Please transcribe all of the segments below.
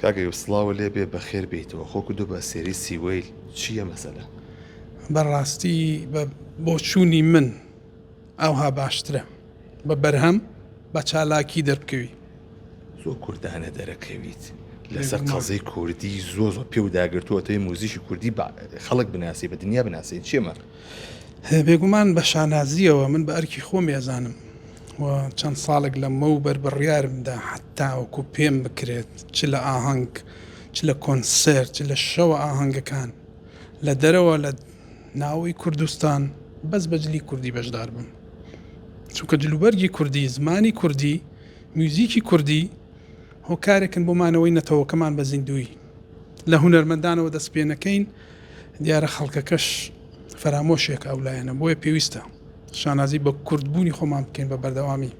کاک ئەیوب سڵاوە لێ بێ بەخێر بێیتەوە خۆ کردوە بە ئەستێرەی سیوەیل چیە مەسەلە؟ بەڕاستی بە بۆچوونی من ئاوها باشترە بە بەرهەم بە چالاکی دەربکەوی. زۆر کوردانە دەرەکەویت لەسەر قەزەی کوردی زۆ زۆر پێو داگرتووە تەوی موزیکی کوردی بە خەڵک بناسی بە دنیا بناسی چیمە؟ بێگومان بە شانازییەوە من بە ئەرکی خۆم ئێزانم و چەند ساڵێک لەمەوبەر بڕیارمدا هەتاوەکو پێم بکرێت چ لە ئاهەنگ چ لە کۆنسێرت چ لە شەوە ئاهەنگەکان لە دەرەوە لە ناوەوەی کوردستان بەس بە جلی کوردی بەشدار بم چونکە جلوبەرگی کوردی زمانی کوردی میوزیکی کوردی هۆکارێکن بۆ مانەوەی نەتەوەکەمان بە زیندووی لە هونەرمەندانەوە دەست پێ نەکەین دیارە خەڵکەکەش فەرامۆشێکە ئەو لایەنە بۆیە پێویستە شانازی بە کوردبوونی خۆمان بکەین بە بەردەوامی.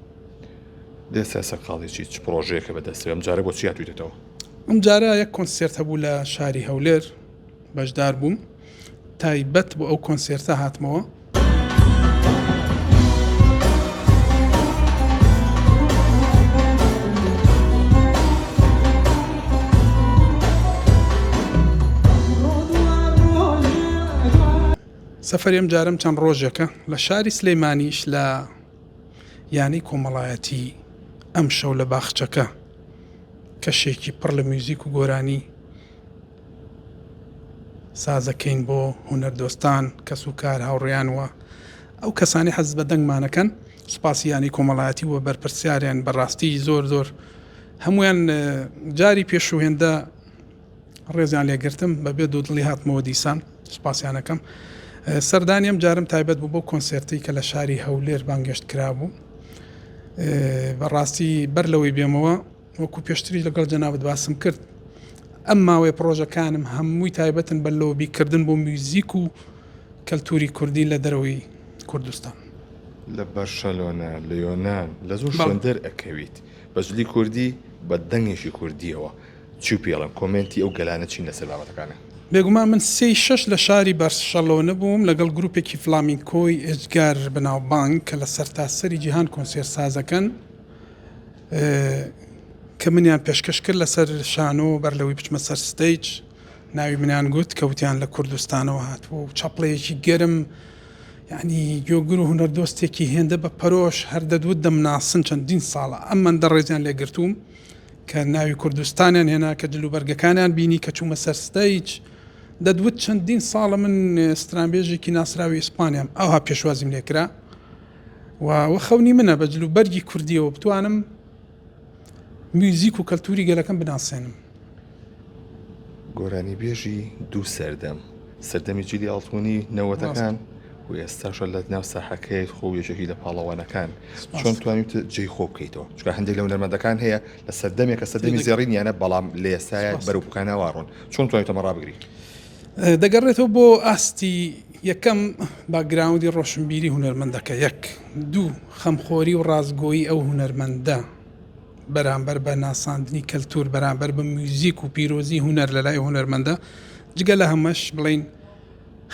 ئێستا سەرقاڵی چیت؟ چ پڕۆژەیەکە بەدەستەوە؟ ئەم جارە بۆ چی هاتوویتەتەوە؟ ئەم جارە یەک کۆنسێرت هەبوو لە شاری هەولێر بەشدار بووم تایبەت بۆ ئەو کۆنسێرتە هاتمەوە. سەفەری ئەم جارەم چەند ڕۆژێکە لە شاری سلەیمانیش لە یانەی کۆمەڵایەتی ئەمشەو لە باخچەکە کەشێکی پڕ لە میوزیک و گۆرانی سازەکەین بۆ هونەردۆستان، کەسوکار، هاوڕێیان و ئەو کەسانەی حەز بە دەنگمانەکەن. سوپاسی یانەی کۆمەڵایەتی و بەرپرسیاریان بەڕاستی زۆر زۆر هەمویان جاری پێشوو هێندە ڕێزیان لێگرتم بەبێ دوودڵی هاتمەوە دیسان سوپاسیانەکەم. سەردانی ئەم جارم تایبەت بوو بۆ کۆنسێرتی کە لە شاری هەولێر بانگێشت کرابوو. بەڕاستی بەر لەوەی بێمەوە وەکو پێشتریش لەگەڵ جەنابت باسم کرد ئەم ماوەیە پڕۆژەکانم هەمووی تایبەتن بە لۆبی کردن بۆ میوزیک و کەلتوری کوردی لە دەرەوەی کوردستان. لە بەرشەلۆنە، لە یۆنان، لە زۆر شوێن دەرئەکەویت بە جلی کوردی بە دەنگێکی کوردیەوە چی پێڵێن کۆمێنتی ئەو گەلانە چین لەسەر بابەتەکانە؟ بێگومان من سێی شەش لە شاری بەرشەلۆنە بووم لەگەڵ گروپێکی فلامینکۆی ئێجگار بەناوبانگ کە لە سەرتاسەری جیهان کۆنسێرت سازەکەن. کە منیان پێشکەش کرد لەسەر شانۆ بەر لەوەی بچمە سەر stage ناوی منیان گوت کە وتیان لە کوردستانەوە هاتووە و چەپڵەیەکی گەرم یعنی گوێگر و هونەردۆستێکی هێندە بە پەرۆش هەر دەدوت دەمناسن چەندین ساڵە ئەم مەندە ڕێزیان لێگرتووم کە ناوی کوردستانیان هێنا کە جلوبەرگەکانیان بینی کە چوومە سەر stage دەدوت چەندین ساڵە من سترانبێژێکی ناسراوی ئیسپانیام ئەوها پێشوازیم لێکرا و وە خەونی منە بە جل و بەرگی کوردیەوە بتوانم میوزیک و کەلتوری گەلەکەم بناسێنم. گۆرانیبێژی دوو سەردەم، سەردەمی جیلی ئاڵتونی نەوەتەکان و ئێستاشە لە ناو ساحەکەیت خۆ یەکێکی لە پاڵەوانەکان چۆن توانیوتە جێی خۆ بکەیتەوە چونکە هەندێک لە هونەرمەندەکان هەیە لە سەردەمێکە سەردەمی زێڕینیانە بەڵام لە ئێستایا بەرەو پوکانەوە ڕۆن چۆن توانیوتە ئەمە ڕابگری؟ دەگەڕێتەوە بۆ ئاستی یەکەم باکگراوندی ڕۆشنبیری هونەرمەندەکە یەک، دوو خەمخۆری و ڕاستگۆیی ئەو هونەرمەندە بەرامبەر بە ناساندنی کەلتور بەرامبەر بە میوزیک و پیرۆزی هونەر لە لای هونەرمەندە جگە لە هەمەش بڵین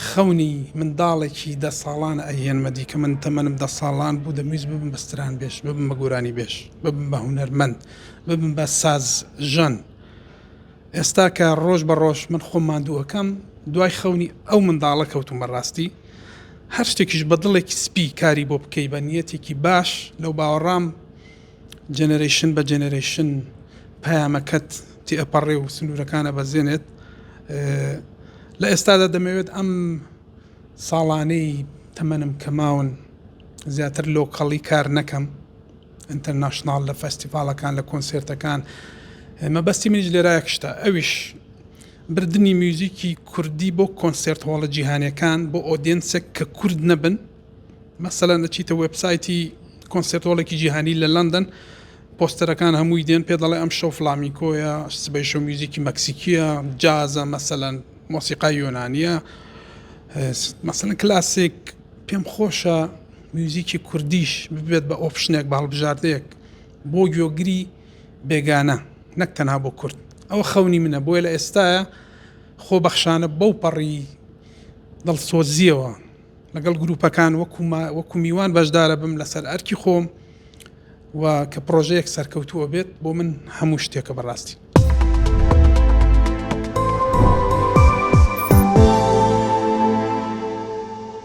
خەونی منداڵێکی دە ساڵانە ئەهێنمە دی کە من تەمەنم دە ساڵان بوو دەمویست ببم بە سترانبێژ ببم بە گۆرانیبێژ ببم بە هونەرمەند ببم بە سازژەن ئێستا کە ڕۆژ بە ڕۆژ من خۆم ماندوو ئەکەم دوای خەونی ئەو منداڵە کەوتوم بەڕاستی هەر شتێکیش بە دڵێکی سپی کاری بۆ بکەی بە نیەتێکی باش لەو باوەڕام generation بە generation پەیامەکەت تێئەپەڕێ و سنوورەکان ئەبەزێنێت لە ئێستادا دەمەوێت ئەم ساڵانەی تەمەنم کە ماون زیاتر local ی کار نەکەم international لە فێستیڤاڵەکان لە کۆنسێرتەکان مەبەستی منیش لێرا یەک شتە ئەویش بردنی میوزیکی کوردی بۆ concert hall ە جیهانیەکان بۆ audience ێک کە کورد نەبن مەسەلەن ئەچیتە وێبسایتی concert hall ێکی جیهانی لە لەندەن پۆستەرەکان هەمووی دێن پێ دەڵێ ئەم شەو فلامینکۆیە سبەی شەو میوزیکی مەکسیکیە جازە مەسەلەن مۆسیقای یۆنانیە مەسەلەن کلاسیک پێم خۆشە میوزیکی کوردیش ببێت بە option ێک بە هەڵبژاردەیەک بۆ گوێگری بێگانە نەک تەنها بۆ کورد ئەوە خەونی منە بۆیە لە ئێستایا خۆبەخشانە بەو پەڕی دڵسۆزیەوە لەگەڵ گروپەکان وەکو وەکو میوان بەشدارە بم لەسەر ئەرکی خۆم و کە پرۆژەیەک سەرکەوتووە بێت بۆ من هەموو شتێکە بەڕاستی.